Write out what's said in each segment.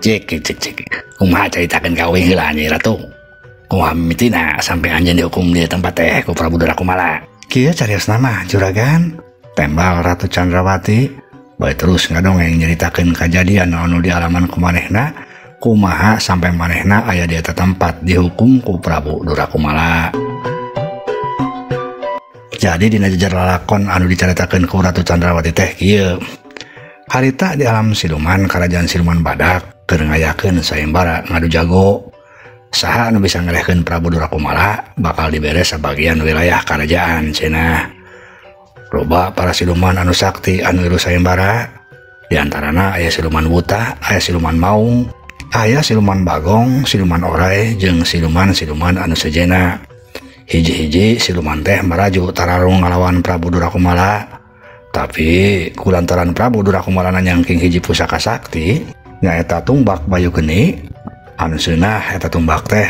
Cek cek cek. Kumaha caritakeun ka uing heula Nyi Ratu? Kumaha mimitina sampai anjeun dihukum di tempat teh ku Prabu Durakumala? Kieu cariosna mah juragan. Tembal Ratu Chandrawati bae terus ngadongeng nyaritakeun kajadian anu dialaman ku manehna, kumaha sampai manehna aya di eta tempat dihukum ku Prabu Durakumala. Jadi dina jejer lalakon anu dicaritakeun ku Ratu Chandrawati teh kieu. Harita di alam siluman kerajaan siluman badak keur ngayakeun sayembara ngadu jago. Saha anu bisa ngelehkeun Prabu Durakumala bakal dibere sabagian wilayah kerajaan cenah. Loba para siluman anu sakti anu ilu sayembara, di antarana aya siluman buta, aya siluman maung, aya siluman bagong, siluman orai, jeung siluman-siluman anu sejena. Hiji-hiji siluman teh maraju tararung ngalawan Prabu Durakumala. Tapi kulantaran Prabu Durakumala nyangking hiji pusaka sakti, nyaeta tumbak Bayu Geni, anu seunah eta tumbak teh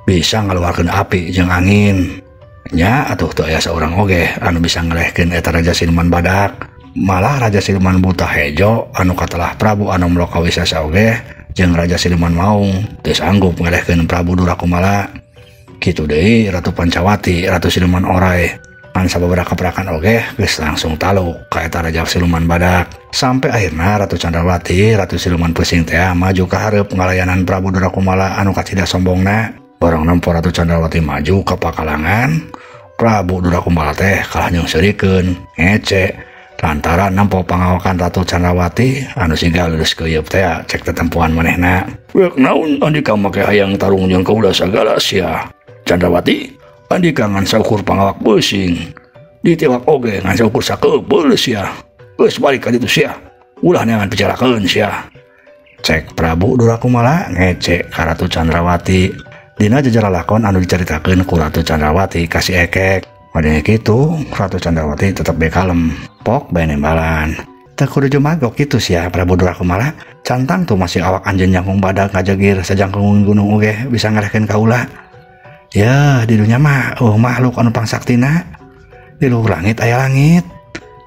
bisa ngaluarkeun api jeung angin. Nya atuh teu aya saurang oge anu bisa ngelehkeun eta raja siluman badak. Malah raja siluman buta hejo anu katelah Prabu Anom Lokawisesa oge jeung raja siluman maung teu sanggup ngelehkeun Prabu Durakumala. Kitu deui Ratu Pancawati, Ratu siluman orai, ngan sababaraha perakan oge geus langsung taluk ka eta raja siluman badak. Sampai akhirna Ratu Chandrawati, Ratu siluman pusing teh maju ka hareup ngalayanan Prabu Durakumala anu kacida sombongna. Barang nempo Ratu Chandrawati maju ka pakalangan, Prabu Durakumala teh kalah nyeungseurikeun, ngece lantaran nempo pangawakan Ratu Chandrawati anu siga leuleus keuyeup teh cek tetempuan manehna. Wek naon andika make hayang tarung jeung kaula sagala sia? Chandrawati, andika ngan saukur pangawak beusing. Ditewak oge ngan saukur sakebeul sia. Geus balik ka ditu sia. Ulah neangan picarakeun sia. Cek Prabu Durakumala ngece ka Ratu Chandrawati. Dina jejer lalakon anu dicaritakeun ku Ratu Chandrawati ka si Ekek. Padahal kitu Ratu Chandrawati tetep be kalem, pok bae nembalan. Teu kudu jumagok kitu sia Prabu Durakumala. Cantang tuh masih awak anjeun jangkung badak ngajegir sajangkung gunung oge bisa ngalehkeun kaula. Ya di dunya mah eueuh makhluk anu pangsaktina. Di luhur langit aya langit,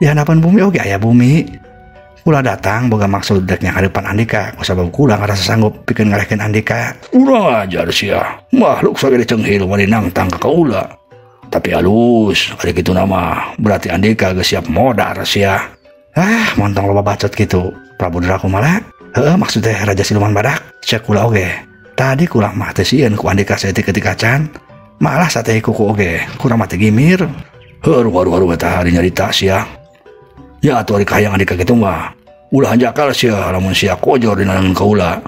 di handapeun bumi oge aya bumi. Kula datang boga maksud dek nyanghareupan andika, kusabab kula ngarasa sanggup pikeun ngalehkeun andika. Urang ajar sia, makhluk sagede cenghil wani nangtang ka kaula. Tapi halus, ari kitu nama, berarti andika geus siap modar sia. Ah, montong loba bacot kitu. Prabu Durakumala, heueuh maksud teh raja siluman badak, cek kula oge. Tadi kula mah teh sieun ku andika saeutik-eutik acan. Malah sate kuku oge, kurang mah teh gimir. Heuh, haru-haru eta hari nyarita sia. Ya atuh ari kahayang andika kitu mah. Ulah hanjakal sia lamun sia kojor dina leungeun kaula.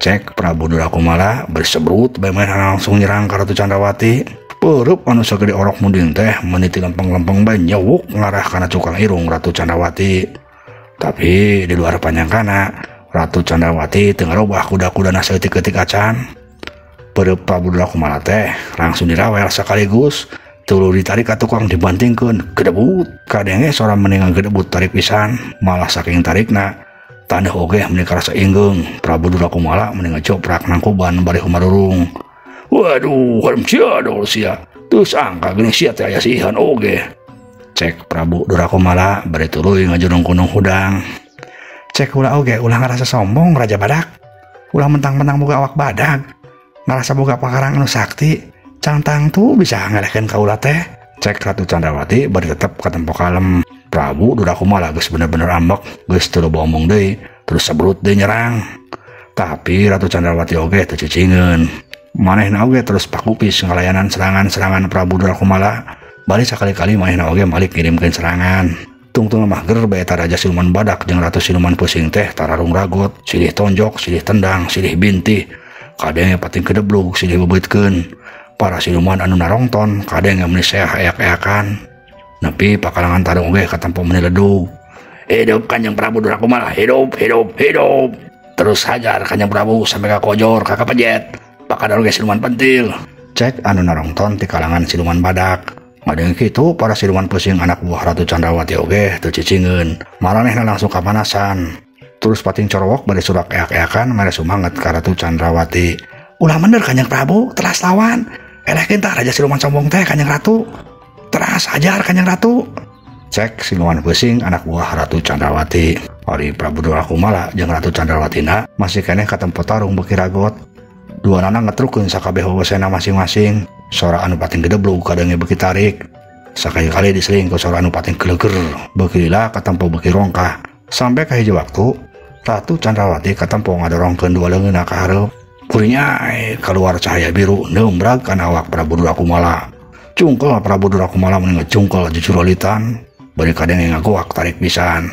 Cek Prabu Durakumala bersebrut bae manehna langsung nyerang ka Ratu Chandrawati. Peurup anu sagede orok munding teh meniti lempeng-lempeng bae nyewuk ngarah kana cukang irung Ratu Chandrawati. Tapi di luar panyangkana Ratu Chandrawati teu ngarobah kuda-kudana saeutik-eutik acan. Peurup Prabu Durakumala teh langsung dirawel sekaligus. Tuluy ditarik ka tukang dibantingkeun gedebut. Kadenge sora mendingan gedebut tarik pisan, malah saking tarikna taneuh oge meni karasa inggeung. Prabu Durakumala meni ngecoprak nangkuban bari humarurung. Waduh, harem sia dol sia. Teu sangka geuning sia teh aya sihan oge. Cek Prabu Durakumala bari tuluy ngajurung gunung hudang. Cek ulah oge ulah ngarasa sombong raja badak. Ulah mentang-mentang boga awak badag, ngarasa boga pakarang anu sakti. Cangtang tuh bisa ngalehkeun kaula teh. Cek Ratu Chandrawati bari tetep katempo kalem. Prabu Durakumala geus bener-bener ambek, geus teu loba omong deui, terus sebrut deui nyerang. Tapi Ratu Chandrawati oge teu cicingeun. Manehna oge terus pakupis ngalayanan serangan-serangan Prabu Durakumala. Bari sakali-kali manehna oge malik ngirimkeun serangan. Tungtung mah ger bae eta raja siluman badak jeung ratu siluman pusing teh tararung ragot, silih tonjok, silih tendang, silih bintih. Kadenge pating kedeblug silih bebeutkeun. Para siluman anu narongton kadenge meuni seah eak-eakan. Nepi pakalangan tarung oge katempo meuni ledug. Hidup Kanjeng Prabu Durakumala, hidup, hidup, hidup. Terus hajar Kanjeng Prabu sampai ka kojor, ka kapejet. Pakadar oge siluman pentil. Cek anu narongton ti kalangan siluman badak. Ngadeng kitu para siluman pusing anak buah Ratu Chandrawati oge teu cicingeun. Maranehna langsung kapanasan. Terus pating corowok bari surak eak-eakan mere sumanget ka Ratu Chandrawati. Ulah mender Kanjeng Prabu, teras lawan. Elehkeun tah raja siluman sombong teh Kanjeng Ratu. Teras hajar Kanjeng Ratu. Cek siluman pusing anak buah Ratu Chandrawati. Ari Prabu Durakumala jeung Ratu Candrawatina masih keneh katempo tarung beuki ragot. Duanana ngetrukeun sakabeh wewesena masing-masing. Sora anu pating gedeblug kadenge beuki tarik. Sakali-kali diseling ku sora anu pating geleger, beuki lila katempo beuki rongkah. Sampai ka hiji waktu Ratu Candrawati katempo ngadorongkeun dua leungeunna ka hareup. Kurinyai keluar cahaya biru neumbrag kana awak Prabu Durakumala. Cungkel Prabu Durakumala meni ngecungkel jujurolitan, bari kadenge ngagoak tarik pisan.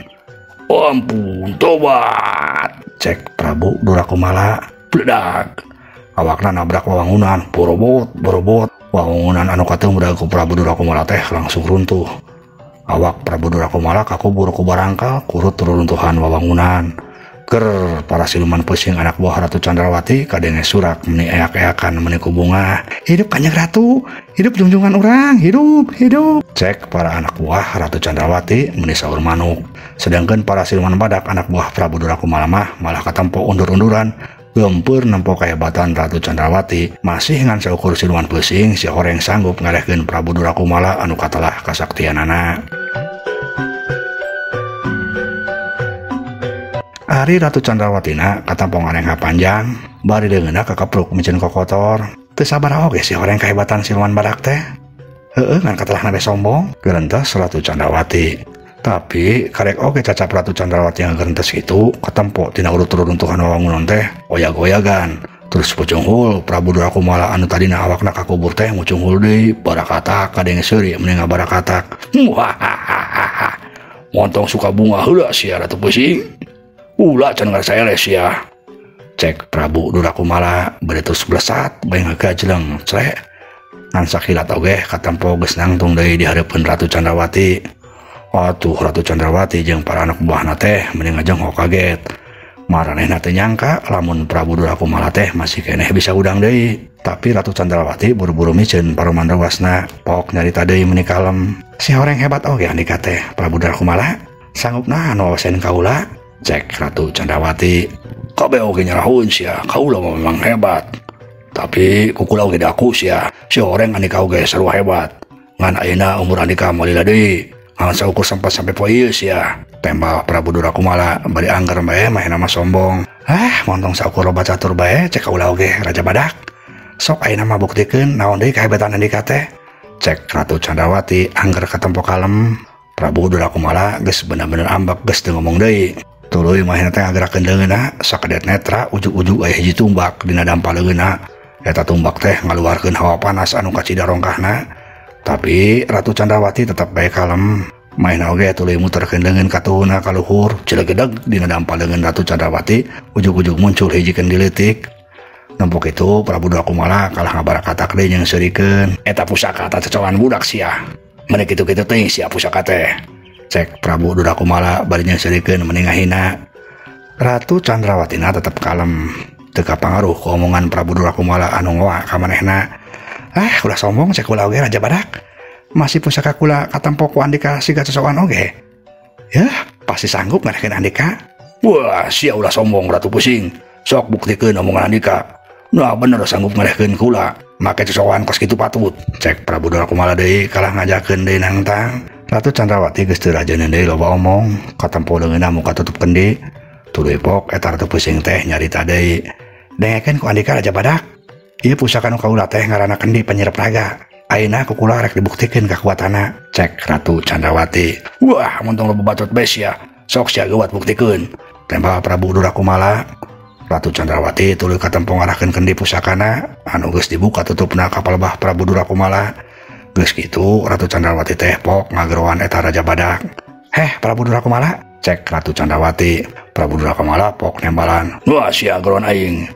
Ampun, tobat, cek Prabu Durakumala. Bledak. Awakna nabrak wawangunan, borobot, borobot. Wawangunan anu kateumbrag ku Prabu Durakumala teh langsung runtuh. Awak Prabu Durakumala kakubur ku barangkal kurut reruntuhan wawangunan. Ker para siluman pusing anak buah Ratu Candrawati kadenge surak meni eak-eakan meni kubunga. Hidup Kanjeng Ratu, hidup junjungan urang, hidup, hidup. Cek para anak buah Ratu Candrawati meni saur manuk. Sedangkan para siluman badak anak buah Prabu Durakumala mah malah katempo undur-unduran. Gempur nempo kehebatan Ratu Candrawati masih ngan saukur siluman pusing si horeng sanggup ngalehkeun Prabu Durakumala anu katelah kasaktianana. Ari Ratu Candrawatina katempo ngarengha panjang, bari leungeunna kakapruk miceun kokotor. Teu sabar oge si horeng kahebatan siluman badak teh. Heueuh ngan katelahna be sombong, gerentes Ratu Candrawati. Tapi karek oge cacap Ratu Candrawati yang gerentes kitu katempo tina urut reruntuhan wawangunan teh oyag-oyagan. Terus pucunghul Prabu Durakumala anu tadina awakna kakubur teh mucunghul deui barakatak kadenge seuri meni ngabarakatak. Muhahaha. Montong suka bunga heula sia Ratu Pusing. Ulah can ngarasa eleh sia. Cek Prabu Durakumala bari terus blesat bae ngagajleng clek. Ngan sakilat oge katempo geus nangtung deui di hareupeun Ratu Candrawati. Atuh Ratu Candrawati jeung para anak buahna teh meni ngajenghok kaget. Maranehna teu nyangka lamun Prabu Durakumala teh masih keneh bisa udang deui. Tapi Ratu Candrawati buru-buru miceun paruman rewasna, pok nyarita deui meni kalem. Si horeng hebat oge andika teh Prabu Durakumala, sanggup nahan wawasen kaula. Cek Ratu Candrawati, kabeh oge nyarahun sia, kaula mah memang hebat. Tapi kukula oge daku sia, si horeng andika oge sarua hebat. Ngan ayeuna umur andika moal lila deui. Ngan saukur sempat sampai poe ieu sia. Tembal Prabu Durakumala bari angger bae mahena mah sombong. Ah, montong saukur loba catur bae cek kaula oge Raja Badak. Sok ayeuna mah buktikeun naon deui kahebatan andika teh. Cek Ratu Candrawati angger katempo kalem. Prabu Durakumala geus bener-bener ambek geus teu ngomong deui. Tuluy mahena teh ngagerakeun leungeunna sakedet netra ujug-ujug aya hiji tumbak dina dampa leungeunna. Eta tumbak teh ngaluarkeun hawa panas anu kacida rongkahna. Tapi Ratu Candrawati tetep bae kalem. Mahena oge tuluy muterkeun leungeun katuhuna ka luhur, cilegedeg dina dampa leungeun Ratu Candrawati ujug-ujug muncul hiji kendi leutik. Nempok itu Prabu Durakumala kalah ngabarakatak deui jeung seurikeun. Eta pusaka ta cocokan budak sia. Meni kitu-kitu teuing sia pusaka teh. Cek Prabu Durakumala bari nyeurikeun meni ngahina. Ratu Candrawatina tetep kalem, teu kapangaruh ku omongan Prabu Durakumala anu ngoa ka manehna. Ah, ulah sombong cek kula oge Raja Badak. Masih pusaka kula katempo ku andika siga cocokan oge. Yah, pasti sanggup ngalehkeun andika. Wah, sia ulah sombong Ratu Pusing. Sok buktikeun omongan andika. Nah, bener sanggup ngalehkeun kula. Make cocokan kos kitu patut. Cek Prabu Durakumala deui kalah ngajakeun deui nangtang. Ratu Candrawati geus teu rajeun deui loba omong, katempo leungeunna muka tutup kendi. Tuluy pok eta Ratu Pusing teh nyarita deui. Dengekeun ku andika Raja Badak. Ieu pusaka nu kaula teh ngaranna kendi panyirep raga. Ayeuna ku kula rek dibuktikeun kakuatanna. Cek Ratu Candrawati. Wah, montong loba bacot bae sia. Sok sia geuwat buktikeun. Tembal Prabu Durakumala. Ratu Candrawati tuluy katempo ngarahkeun kendi pusakana anu geus dibuka tutupna ka palebah Prabu Durakumala. Geus kitu Ratu Candrawati teh pok ngageroan eta Raja Badak. Heh, Prabu Durakumala, cek Ratu Candrawati. Prabu Durakumala pok nembalan. Wah, sia geroan aing.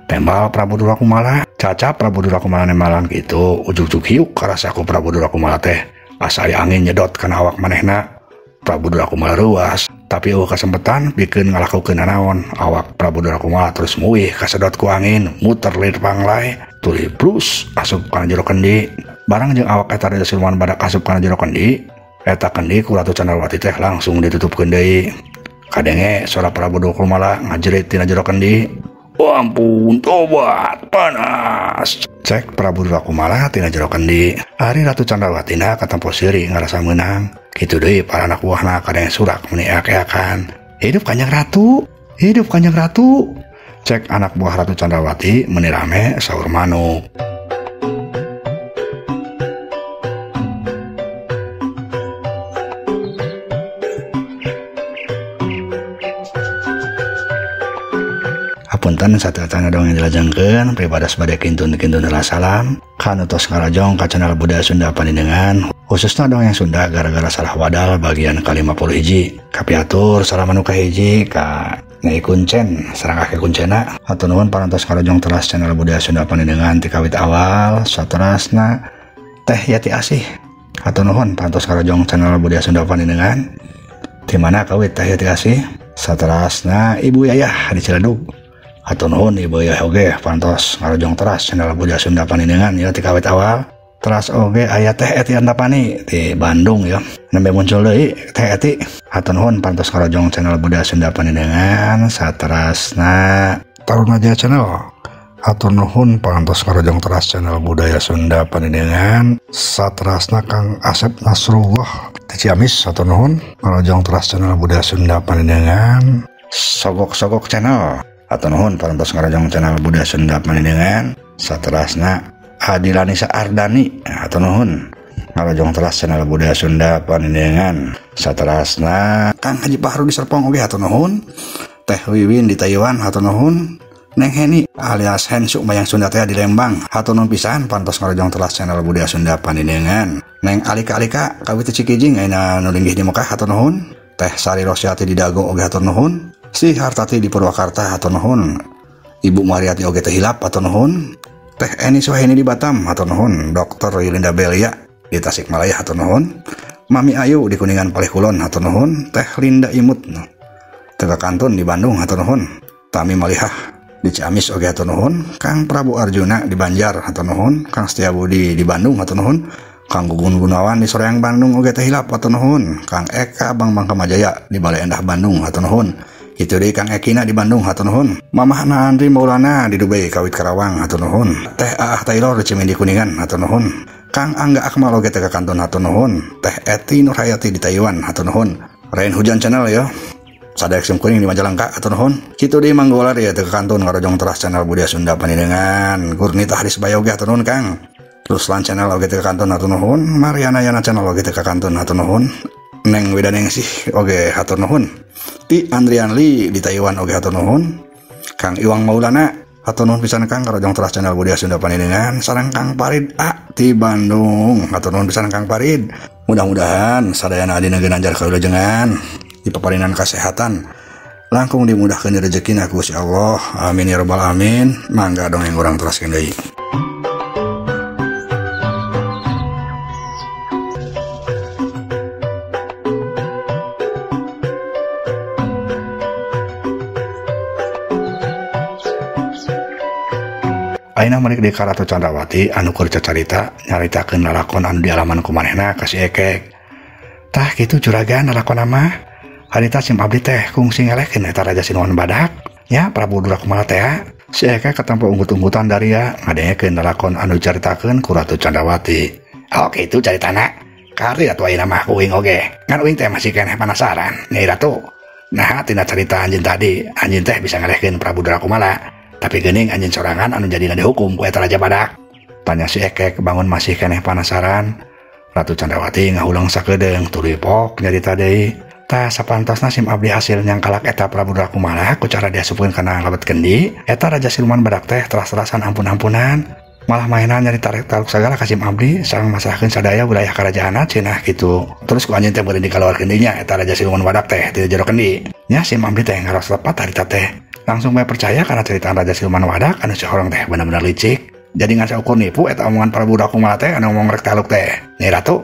Tembal Prabu Durakumala, cacap Prabu Durakumala nembalan kitu, ujug-ujug hiuk karasa ku Prabu Durakumala teh. Asa aya angin nyedot kana awak manehna. Prabu Durakumala reuas, tapi eueuh kasempetan pikeun ngalakukeun nanaon. Awak Prabu Durakumala terus muih kasedot ku angin, muter lir panglai, tuluy brus asup kana jero kendi. Barang jeung awak eta raja siluman badak asup kana jero kendi, eta kendi ku Ratu Candrawati teh langsung ditutupkeun deui. Kadenge sora Prabu Durakumala ngajerit tina jero kendi. Oh ampun, tobat, panas. Cek Prabu Durakumala tina jero kendi. Ari Ratu Candrawatina katempo seuri ngarasa meunang. Kitu deui para anak buahna kadenge surak meni eak-eakan. Hidup Kanjeng Ratu, hidup Kanjeng Ratu. Cek anak buah Ratu Chandrawati meuni rame saur manuk. Punten sateuacan dongeng dilajengkeun pribados bade kintun-kintun heula salam kanu tos ngarojong ka channel Budaya Sunda Panindingan khususna dongeng Sunda gara-gara salah wadal bagian ka-51 kapiatur salam anu kahiji ka Nyai Kuncen sareng Aki Kuncena. Hatur nuhun parantos ngarojong teras channel Budaya Sunda Panindingan ti kawit awal saterasna Teh Yati Asih. Hatur nuhun parantos ngarojong channel Budaya Sunda Panindingan di mana kawit Teh Yati Asih saterasna Ibu Yayah di Ciledug. Hatur nuhun Ibu Yayah oge parantos ngarojong teras channel Budaya Sunda Panindingan ya ti kawit awal. Teras oge aya Teh Eti Antapani di Bandung ya. Nembe muncul deui Teh Eti. Hatur nuhun parantos ngarojong channel Budaya Sunda Panindingan saterasna Taruna Jaya Channel. Hatur nuhun parantos ngarojong teras channel Budaya Sunda Panindingan saterasna Kang Asep Nasrullah di Ciamis. Hatur nuhun ngarojong teras channel Budaya Sunda Panindingan Sogok-sogok Channel. Hatur nuhun parantos ngarojong channel Budaya Sunda Panindingan saterasna Adilanisa Ardani. Hatur nuhun ngarojong teras channel Budaya Sunda Panindingan saterasna Kang Haji Bahru di Serpong oge hatur nuhun, Teh Wiwin di Taiwan hatur nuhun, Neng Heni alias Hensu Mayang Sunda teh di Lembang hatur nuhun pisan parantos ngarojong teras channel Budaya Sunda Panindingan, Neng Alika-alika kawit Cikijing ayeuna nu linggih di Mekah hatur nuhun, Teh Sari Rosiati di Dago oge hatur nuhun, Si Hartati di Purwakarta hatur nuhun, Ibu Mariati oge teh hilap hatur nuhun, Teh Eni Suhaini di Batam hatur nuhun, Dr. Yulinda Belia di Tasikmalaya hatur nuhun, Mami Ayu di Kuningan Palih Kulon hatur nuhun, Teh Linda Imut Tega Kantun di Bandung hatur nuhun, Tami Malihah di Ciamis oge hatur nuhun, Kang Prabu Arjuna di Banjar hatur nuhun, Kang Setiabudi di Bandung hatur nuhun, Kang Gugun Gunawan di Soreang Bandung oge teh hilap hatur nuhun, Kang Eka Bang Bang Kamajaya di Balai Endah Bandung hatur nuhun. Itu deui Kang Ekina di Bandung hatur nuhun, Mamah Andri Maulana di Dubai kawit Karawang hatur nuhun, Teh Aah Taylor di Cimindi Kuningan hatur nuhun, Kang Angga Akmal oge teh kantun hatur nuhun, Teh Eti Nurhayati di Taiwan hatur nuhun, Rain Hujan Channel ya Sadaya Sim Kuning di Majalengka hatur nuhun, kitu deui Mang Golar ya teh kantun ngarojong teras channel Budaya Sunda Panindingan, Gurnita Haris Bayoga hatur nuhun Kang, Ruslan Channel oge teh kantun hatur nuhun, Mariana Yana Channel oge teh kantun hatur nuhun, Neng Widaningsih oge hatur nuhun, Ti Andrian Lee di Taiwan oge hatur nuhun, Kang Iwang Maulana hatur nuhun pisan Kang ngarojong teras channel Budaya Sunda Panindingan sareng Kang Parid A di Bandung hatur nuhun pisan Kang Parid. Mudah-mudahan sadayana dina ginanjar kawilujengan dipaparinan kasehatan langkung dimudahkeun rezekina ku Gusti Allah. Amin ya rabbal alamin. Mangga dongeng urang teraskeun deui. Ayeuna malik di ka Ratu Chandrawati anu keur cacarita nyaritakeun lalakon anu dialaman ku manehna ka si Ekek. Tah kitu juragan lalakon mah. Harita sim abdi teh kungsi ngelehkeun eta Raja Siluman Badak nya Prabu Durakumala teh. Si Ekek katempo unggut-unggutan daria ngadengekeun lalakon anu dicaritakeun ku Ratu Chandrawati. Oh kitu caritana. Karti atuh ayeuna mah ku uing oge. Ngan uing teh masih keneh penasaran. Nyai Ratu. Nah tina carita anjeun tadi, anjeun teh bisa ngelehkeun Prabu Durakumala. Tapi geuning anjeun sorangan anu jadina dihukum ku eta Raja Badak. Tanya si Ekek bangun masih keneh penasaran. Ratu Chandrawati ngahulang sakedeung tuluy pok nyarita deui. Tah sapantosna sim abdi hasil nyangkalak eta Prabu Durakumala ku cara diasupkeun kana lebet kendi. Eta Raja Siluman Badak teh teras-terasan ampun-ampunan. Malah mainan nyari tarik-taruk sagala ka sim abdi sareng masrahkeun sadaya wilayah karajaanna cenah kitu. Terus ku anjeun teh beureun dikaluar kendinya eta Raja Siluman Badak teh ti jero kendi. Nya sim abdi teh ngaros lepat harita teh. Langsung bae percaya karena ceritaan Raja Siluman Badak anu si horong teh bener-bener licik. Jadi ngan saukur nipu eta omongan Prabu Durakumala teh anu ngomong rek taluk teh. Nyai Ratu,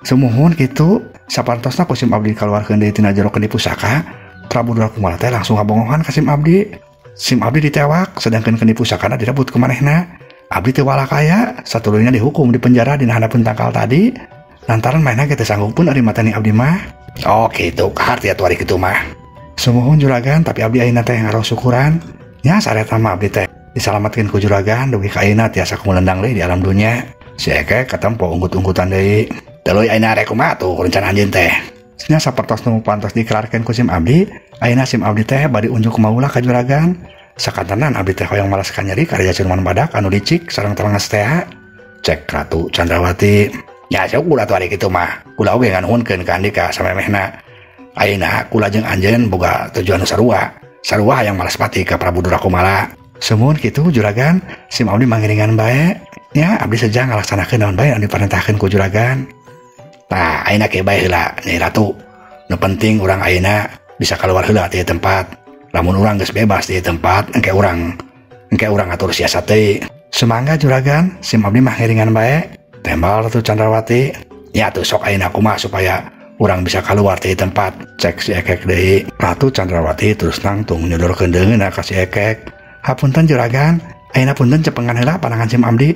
sumuhun kitu sapantosna ku sim abdi kaluarkeun deui tina jero kendi pusaka, Prabu Durakumala teh langsung ngabongohan ka sim abdi. Sim abdi ditewak sedangkan kendi pusakana direbut ku manehna. Abdi teu walakaya, satuluyna dihukum di penjara dina handapeun tangkal tadi. Lantaran manehna ge teu sanggup pun ari mateni abdi mah. Oh kitu kaharti atuh ari kitu mah. Sumuhun juragan, tapi abdi ayeuna teh ngaros syukuran. Nya sareta mah abdi teh disalamatkeun ku juragan dugi ka ayeuna tiasa kumulendang deui di alam dunya. Si Ekek katempo unggut-unggutan deui. Tuluy ayeuna rek kumaha tuh rencana anjeun teh? Nya sapertos nu pantos dikelarkeun ku sim abdi, ayeuna sim abdi teh bade unjuk maulah ka juragan. Sakantenan abdi teh hoyong malas kanyeri karya siluman badak anu licik sareng telenges teh. Cek Ratu Chandrawati. Nya syukur atuh ari kitu mah. Kula oge nganuhunkeun ka andika samemehna. Ayeuna kula jeung anjeun boga tujuan nu sarua. Sarua hayang malas pati ka Prabu Durakumala. Sumuhun kitu juragan, sim abdi mangiringan bae. Nya abdi seja ngalaksanakeun naon bae anu diparentahkeun ku juragan. Tah ayeuna ke bae heula Nyai Ratu. Nu penting urang ayeuna bisa keluar heula ti tempat. Lamun urang geus bebas di tempat, engke urang atur siasat deui. Sumangga juragan, sim abdi mah ngiringan bae. Tembal Ratu Chandrawati. Ya atuh sok ayeuna kumaha supaya urang bisa keluar ti tempat. Cek si Ekek deui. Ratu Chandrawati terus nangtung nyodorkeun deungeunna ka si Ekek. Hapunten juragan, ayeuna punten cepengan heula panangan sim abdi.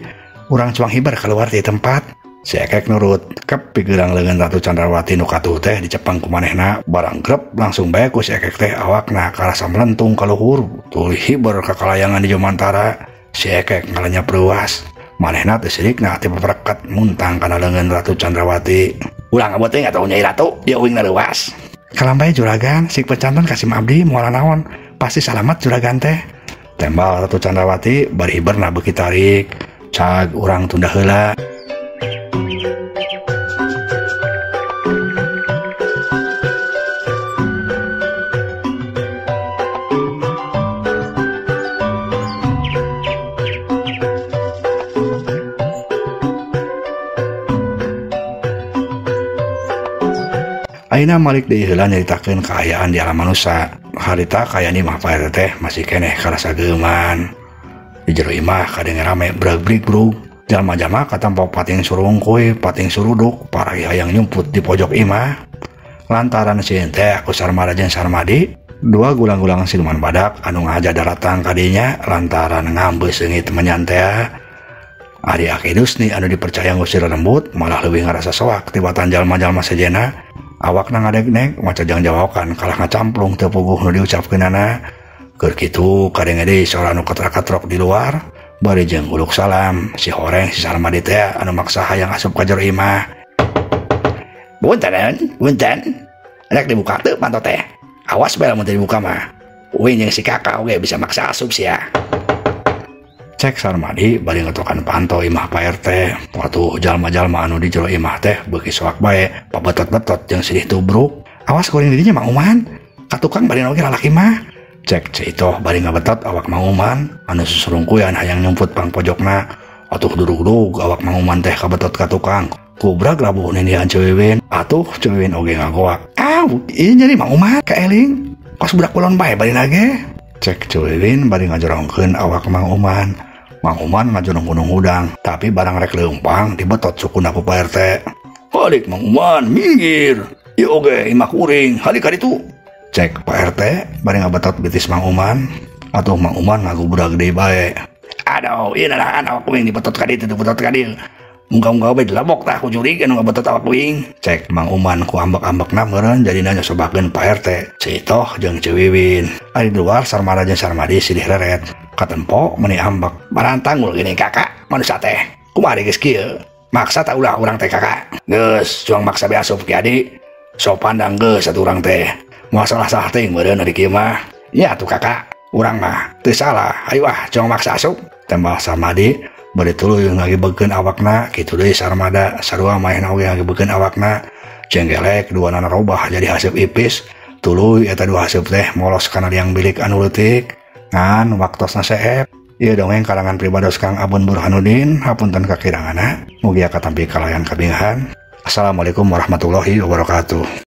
Urang cuang hiber keluar ti tempat. Si Ekek nurut, kep pigeurang leungeun Ratu Chandrawati nu katuh teh dicepeng ku manehna, barang grep langsung bae ku si Ekek teh awakna karasa melentung ka luhur, tuluy hiber ka kalayangan di jomantara. Si Ekek ngalanyap reuas, manehna teh sirikna ti papreket muntang kana leungeun Ratu Chandrawati. Ulah ngabot teh atuh Nyai Ratu, ieu uing reuas. Kalambai juragan, sik pecanten ka sim abdi moal naon, pasti salamat juragan teh. Tembal Ratu Chandrawati bari hiberna beuki tarik, cag urang tunda heula. Ayeuna malik deui heula nyaritakeun kaayaan di alam manusa. Harita kaayaan imah Pak RT teh masih keneh karasa geuman. Di jero imah kadenge rame brag-brig-brug. Jalma-jalma katampa pating surungkuy, pating suruduk, paragi hayang nyumput di pojok imah. Lantaran sieun teh ku Sarmada jeung Sarmadi, dua gulang-gulang siluman badak anu ngahaja daratang ka dinya lantaran ngambeus seungit menyan teh. Ari Aki Dusni anu dipercaya ngusir lembut malah leuwih ngarasa soak tibatan jalma-jalma sejenna. Awakna ngadegnek maca jang jawakan kalah ngacamplung teu puguh nu diucapkeunana. Keur kitu kadenge deui sora nu katrak-katrok di luar bari jeung uluk salam si horeng si Sarmadi teh anu maksa hayang asup ka jero imah. Punten, punten. Rek dibuka teu panto teh. Awas bae lamun teu dibuka mah. Uing jeung si kakak oge bisa maksa asup sia. Cek Sarmadi bari ngetokan panto imah Pak RT. Waktu jalma-jalma anu di jero imah teh beuki soak bae, pabetot-betot jeung silih tubruk. Awas kuring di dinya Mang Uman, ka tukang bari oge lalaki mah. Cek Ceu Itoh bari ngabetot awak Mang Uman anu susurungkuyan hayang nyumput pang pojokna. Atuh durug-durug awak Mang Uman teh kabetot ka tukang. Kubrag labuh nindihan Ceu Wiwin. Atuh Ceu Wiwin oge ngagoak. Aw, ieu nyeri Mang Uman kaeling. Kos budak kulon bae bari nage. Cek Ceu Wiwin bari ngajorongkeun awak Mang Uman. Mang Uman ngajorong gunung hudang, tapi barang rek leumpang dibetot sukuna ku Pak RT. Halik Mang Uman, minggir. Ieu oge imah kuring, halik ka ditu. Cek Pak RT bari ngabetot betis Mang Uman. Atuh Mang Uman ngagubrag deui bae. Aduh, ieu nanahan awak kuring dibetot ka ditu, dibetot ka dieu. Muga-muga bae dilabok tah ku jurig anu ngabetot awak kuring. Cek Mang Uman ku ambek-ambekna meureun jadina nyosobakeun Pak RT. Ceu Itoh jeung Ceu Wiwin. Ari di luar Sarmada jeung Sarmadi silih reret. Katempo meni ambek. Barantanggul gini kakak, manusia teh. Kumaha geus kieu? Maksa ta ulah urang teh kakak. Geus, cuang maksa be asup ki adi. Sopan dang geus atuh urang teh. Moal salah-salah teuing meureun ari kieu mah. Nya atuh kakak, urang mah teu salah. Ayo ah, cuang maksa asup. Tembal Sarmadi bari tuluy ngagibegeun awakna, kitu deui Sarmada sarua manehna oge ngagibegeun awakna. Cenggelek duanana robah jadi haseup ipis. Tuluy eta dua haseup teh molos kana liang bilik anu leutik. Ngan waktosna seep. Ieu dongeng karangan pribados Kang Abun Burhanuddin, hapunten kakiranganna. Mugia katampi kalayan kabingahan. Assalamualaikum warahmatullahi wabarakatuh.